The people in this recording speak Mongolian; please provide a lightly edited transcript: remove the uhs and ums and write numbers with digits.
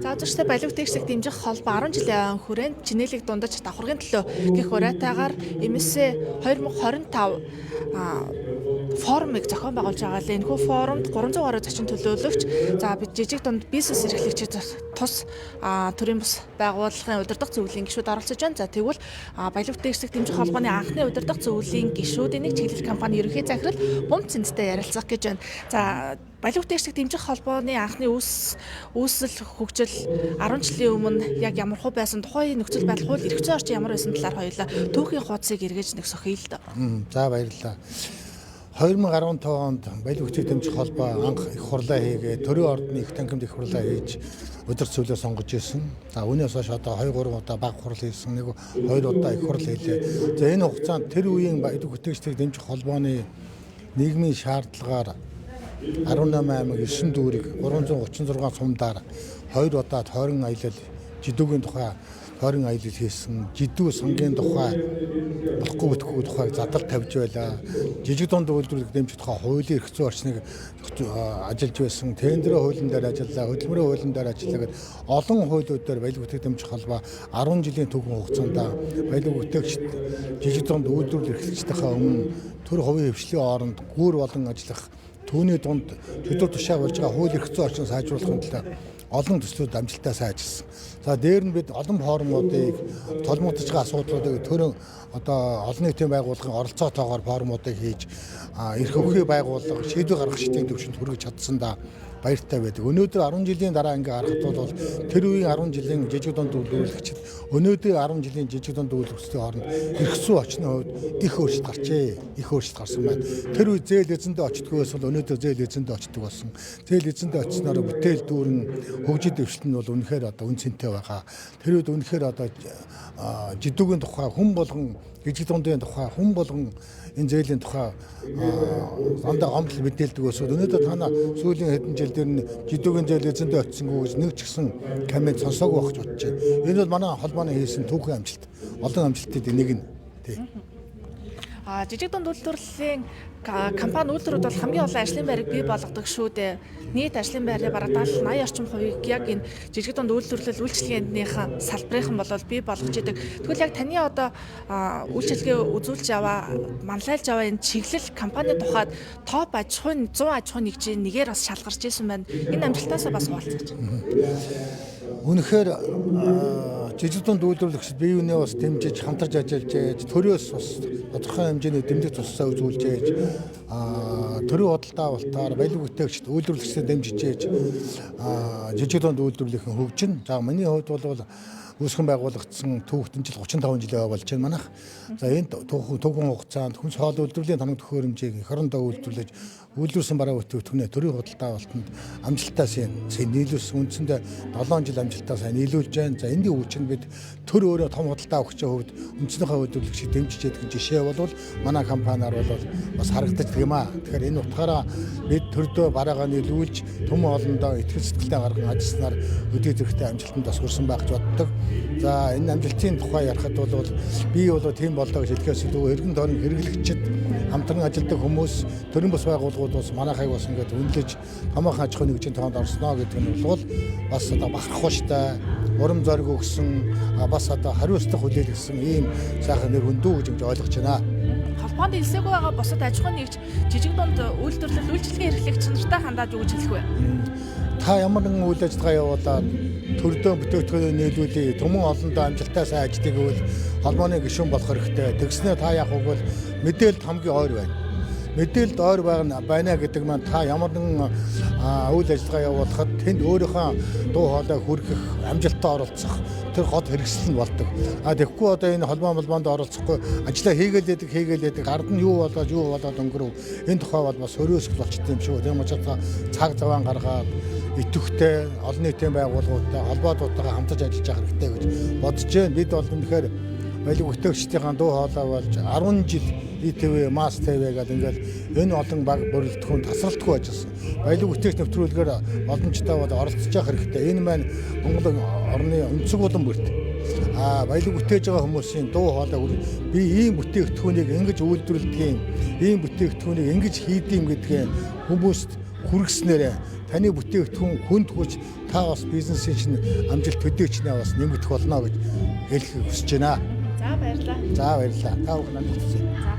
За үзэгчдээ, Баялаг бүтээгчдийг дэмжих холбоо 10 жилийн хүрээнд чинээлэг дундаж давхаргын төлөө гэх уриатайгаар MSC 2025 форумыг зохион байгуулж байгаа л. Энэхүү форумд 300 гаруй зочин төлөөлөгч, за бид жижиг дунд бизнес эрхлэгчид, тус төрийн бус байгууллагын удирдах зөвлөлийн гишүүд оролцож байна. За, тэгвэл Баялаг бүтээгчдийг дэмжих холбооны анхны удирдах зөвлөлийн гишүүдийн нэг, чиглэл компани ерөнхий захирал Бум Цэнцтэй ярилцах гэж байна. За, Баялаг бүтээгчдийг дэмжих холбооны анхны үүсэл хөгжил 10 жилийн өмнө яг ямар хуу байсан, тухайн нөхцөл байдал, хууль эрх зүйн орчин ямар байсан талаар хоёулаа түүхийн хуудсыг эргэж нэг сөхөе л дөө. За, баярлалаа. 2015 онд Баялаг бүтээгч дэмжих холбоо анх их хурлаа хийгээ төрийн ордны их танхимд их хурлаа хийж удирдах зөвлөө сонгож ирсэн. За, үүнээс хойш одоо 2 3 удаа бага хурал хийсэн. Нэг хоёр удаа их хурал хийлээ. За, энэ хугацаанд тэр үеийн Баялаг бүтээгчдийг дэмжих холбооны нийгмийн шаардлагаар 18 аймаг, 9 дүүрэг, 336 сумдаар хоёр удаа тойрон аялал, жидүүгийн тухай тойрон аялал хийсэн. Жидүү сангийн тухай, болохгүй бүтэхгүй тухайг задал тавьж байлаа. Жижиг дунд үйлдвэрлэлийг дэмжих тухай хуулийн эрх зүйн орчныг ажиллаж байсан. Тендерийн хуулийн дээр ажиллаа, хөдөлмөрийн хуулийн дээр ажиллаа гэдээ олон хуулиуд дээр Баялаг бүтээгч дэмжих холбоо 10 жилийн түүхэн хугацаанд баялаг бүтээгч, жижиг дунд үйлдвэрлэл эрхлэгчдийнхээ өмнө төр хувийн хвшлийн хооронд гүүр болон ажиллах, түүний дунд төлөв тушаа болж байгаа хууль эрх зүйн орчин сайжруулахын төлөө олон төслүүд амжилттай сайжилсан. За, дээр нь бид олон форумуудыг, толмогдож байгаа асуудлуудыг төрөн одоо олон нийтийн байгууллагын оролцоотойгоор форумуудыг хийж, эрх өвхий байгууллага шийдвэр гаргах шийдвэрийн түвшинд хүргэж чадсандаа баяртай байдаг. Өнөөдөр 10 жилийн дараа ингээ харахад бол тэр үеийн 10 жилийн жижиг дунд үйлдвэрлэгчид өнөөдрийн 10 жилийн жижиг дунд үйлдвэрлэгчдийн хооронд эрх зүйн орчны хувьд их өөрчлөлт гарчээ. Их өөрчлөлт гарсан байна. Тэр үе зээл эзэндээ очдгоо байсан бол өнөөдөр зээл эзэндээ очдог болсон. Зээл эзэндээ очсноор бүтээл дүүрэн хөгжил дэвшилт нь бол үнэхээр одоо үн цэнтэй байгаа. Тэр үед үнэхээр одоо жидүүгийн тухай хүн болгон, жижиг дундын тухай хүн болгон, энэ зээлийн тухай дандаа гомдол мэдээлдэг байсан. Өнөөдөр та нар сүүлийн хэдэн жил дээр нь жидүүгийн зээл эзэндээ очсонгүй гэж нэг ч гэсэн коммент сонсоогүй байх гэж бодож байна. Энэ бол манай холбооны хийсэн түүхэн амжилт. Олон амжилтын нэг нь. Тий. Жижиг дунд үйлдвэрлэлийн компани үйлдвэрүүд бол хамгийн олон ажлын байрыг бий болгодог шүү дээ. Нийт ажлын байрны бараг 70 80 орчим хувийг яг энэ жижиг дунд үйлдвэрлэл үйлчилгээнднийхэн салбарынхан бол бий болгож идэг. Тэгвэл яг таны одоо үйлчилгээ үзүүлж яваа, манлайлж яваа энэ чиглэл компани тухайд топ аж ахуйн 100 аж ахуйн нэгжийн нэгээр бас шалгарч ирсэн байна. Энэ амжилтаасаа бас хуваалцаж. Үнэхээр жижиг дунд үйлдвэрлэгчид бие биенээ бас дэмжиж, хамтарч ажиллаж ээж, төрөөс бас тодорхой хэмжээний дэмжих тусцаа үзүүлж ээж, төрийн худалдаа авалтаар баялаг бүтээгчид, үйлдвэрлэгчдэд дэмжиж ээж, жижиг дунд үйлдвэрлэлийн хөгжин. За, миний хувьд бол үүсгэн байгуулагдсан түүхтэн жил 35 жилийн болж байна манайх. За, энэ түүхэн хугацаанд хүнс хоол үйлдвэрлэлийн тоног төхөөрөмжийг эх орондоо үйлдвэрлэж, үйлдвэрлэсэн бараа бүтээгдэхүүнээ төрийн худалдаа авалтанд амжилттай сайн нийлүүлсэн, үндсэндээ 7 жил амжилттай сайн нийлүүлж байна. За, энэний үр чинь бид төр өөрөө том худалдаа авахчийн хувьд үндснийхээ үйлдвэрлэгчид дэмжиж яадаг жишээ бол манай компаниар бол бас харагдаж юм аа. Тэгэхээр энэ утгаараа бид төрдөө бараагаа нийлүүлж, түмэн олондоо итгэл сэтгэлтэй гарган ажилласнаар өдий зэрэгтэй амжилтанд бас хүрсэн байх гэж боддог. За, энэ амжилтын тухай ярихад бол би бол тийм болдоо гэж хэлэхээс илүү эргэн тойрон хэрэглэгчид, хамтран ажилладаг хүмүүс, төрийн бус байгууллагууд бас манайхыг бас ингээд үнэлж томоохон аж ахуйн нэгжийн тоонд орсноо гэдэг нь бол бас одоо бахархууштай, урам зориг өгсөн, бас одоо хариуцлага хүлээлгэсэн ийм сайхан нэр хүндүү гэж ингэж ойлгож байна. Холбоонд элсээгүй байгаа бусад аж ахуйн нэгж, жижиг дунд үйлдвэрлэл үйлчилгээ эрхлэгч нартай хандаад юу гэж хэлэх вэ? Та ямар нэгэн үйл ажиллагаа явуулаад төрдөө бүтээгдэхүүнээ нийлүүлээ, түмэн олондоо амжилттай сайн ажилладаг гэвэл холбооны гишүүн болох хэрэгтэй. Тэгснээр та яг үгүй мэдээлэлд хамгийн ойр байна. Мэдээлэлд ойр байна гэдэг маань та ямар нэгэн үйл ажиллагаа явуулахад тэнд өөрийнхөө дуу хоолой хүргэх, амжилттай оролцох тэр гол хэрэгсэл нь болдог. А тэгэхгүй одоо энэ холбоонд оролцохгүй ажлаа хийгээл яадаг, ард нь юу болоод өнгөрөв. Энэ тухай бол бас хөрөөсгөл болчтой юм шүү. Тийм учраас цаг заваан гаргаад идэвхтэй олон нийтийн байгууллагуудтай, холбоотуудтайгаа хамтарч ажиллаж явах хэрэгтэй гэж бодож байна. Бид бол үнэхээр баялаг бүтээгчдийн дуу хоолой болж 10 жил ИТВ, Масс ТВ гэдэг ингээл энэ олон баг бүрэлдэхүүн тасралтгүй ажилласан. Баялаг бүтээгч нэвтрүүлгээр боломжтой бол оролцож явах хэрэгтэй. Энэ маань Монгол орны өнцөг болон бүрт баялаг бүтээж байгаа хүмүүсийн дуу хоолой, би ийм бүтээгдэхүүнийг ингэж үйлдвэрлэдэг юм, ийм бүтээгдэхүүнийг ингэж хийдэг юм гэдгээ хүмүүст хүргэснээр таны бүтээгдэхүүн хүнд хүч та бас бизнесийн чинь амжилт төдий ч нэ бас нэмэгдэх болно гэж хэлэхийг хүсэж байна. За, баярлалаа. За, баярлалаа. Та бүхэн амжилт хүсье.